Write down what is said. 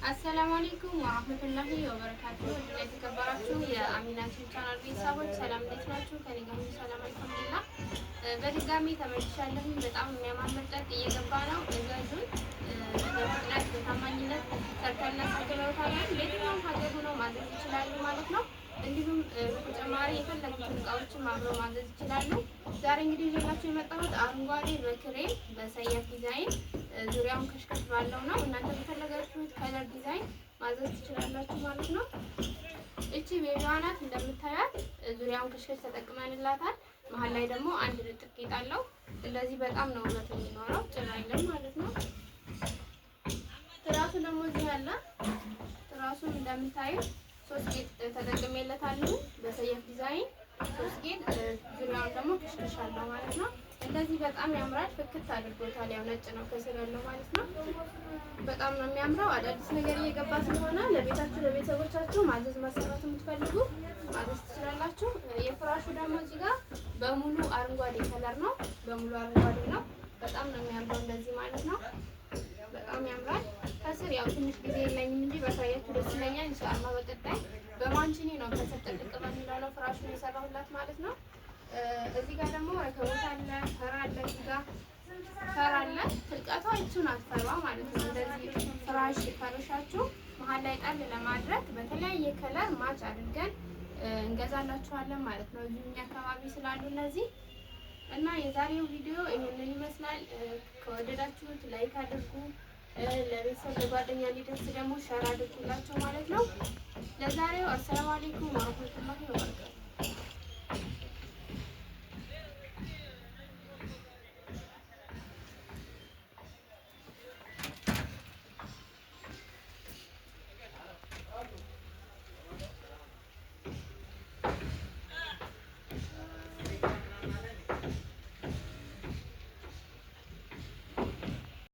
السلام عليكم ورحمة الله وبركاته። ውድና የተከበራችሁ የአሚናችን ቻናል ቤተሰቦች ሰላም፣ እንዴት ናችሁ? ከኔ ጋር ሁሉ ሰላም አልሐምዱሊላህ። በድጋሚ ተመልሻለሁኝ። በጣም የሚያማምር ጨርቅ እየገባ ነው። እዘዙን በፍጥነት በታማኝነት ሰርተን እናስረክበውታለን። በየትኛውም ሀገር ሆነው ማዘዝ ይችላሉ ማለት ነው። እንዲሁም በተጨማሪ የፈለጉትን እቃዎችን አብረው ማዘዝ ይችላሉ። ዛሬ እንግዲህ ይዤላችሁ የመጣሁት አረንጓዴ በክሬም በሰያፍ ዲዛይን ዙሪያውን ከሽከሽ ባለው ነው። እናንተ በፈለጋችሁት color ዲዛይን ማዘዝ ትችላላችሁ ማለት ነው። እቺ baby ዋ ናት እንደምታያት ዙሪያውን ከሽከሽ ተጠቅመንላታል። መሀል ላይ ደግሞ አንድ ልጥፍ ጌጥ አለው። እንደዚህ በጣም ነው ውበት የሚኖረው ጭራ አይልም ማለት ነው። ትራሱ ደግሞ እዚህ አለ። ትራሱም እንደምታዩት ሶስት ጌጥ ተጠቅሜለታለሁ በሰየፍ ዲዛይን ሶስት ጌጥ፣ ዙሪያውን ደግሞ ክሽክሽ አለው ማለት ነው። እንደዚህ በጣም ያምራል። ፍክት አድርጎታል። ያው ነጭ ነው ከስር ያለው ማለት ነው። በጣም ነው የሚያምረው። አዳዲስ ነገር እየገባ ስለሆነ ለቤታችሁ ለቤተሰቦቻችሁ ማዘዝ ማሰራት የምትፈልጉ ማዘዝ ትችላላችሁ። የፍራሹ ደግሞ እዚህ ጋር በሙሉ አረንጓዴ color ነው። በሙሉ አረንጓዴ ነው። በጣም ነው የሚያምረው እንደዚህ ማለት ነው። በጣም ያምራል። ከስር ያው ትንሽ ጊዜ የለኝም እንጂ ባሳያችሁ ደስ ይለኛል። ኢንሻአላህ በቀጣይ በማንችኒ ነው ከስር ጥልቅ በሚለው ነው ፍራሹን የሰራሁላት ማለት ነው። እዚህ ጋር ደግሞ ረከቦት አለ፣ ፈር አለ። እዚህ ጋር ፈር አለ። ትልቀቷ ይቹ ናት ፈሯ ማለት ነው። እንደዚህ ፍራሽ ፈርሻችሁ መሀል ላይ ጣል ለማድረግ በተለያየ color match አድርገን እንገዛላችኋለን ማለት ነው። እዚሁ እኛ አካባቢ ስላሉ እነዚህ እና የዛሬው ቪዲዮ ይሄንን ይመስላል። ከወደዳችሁት like አድርጉ። ለቤተሰብ ለጓደኛ እንዲደርስ ደግሞ share አድርጉላቸው ማለት ነው። ለዛሬው السلام عليكم ورحمة الله وبركاته።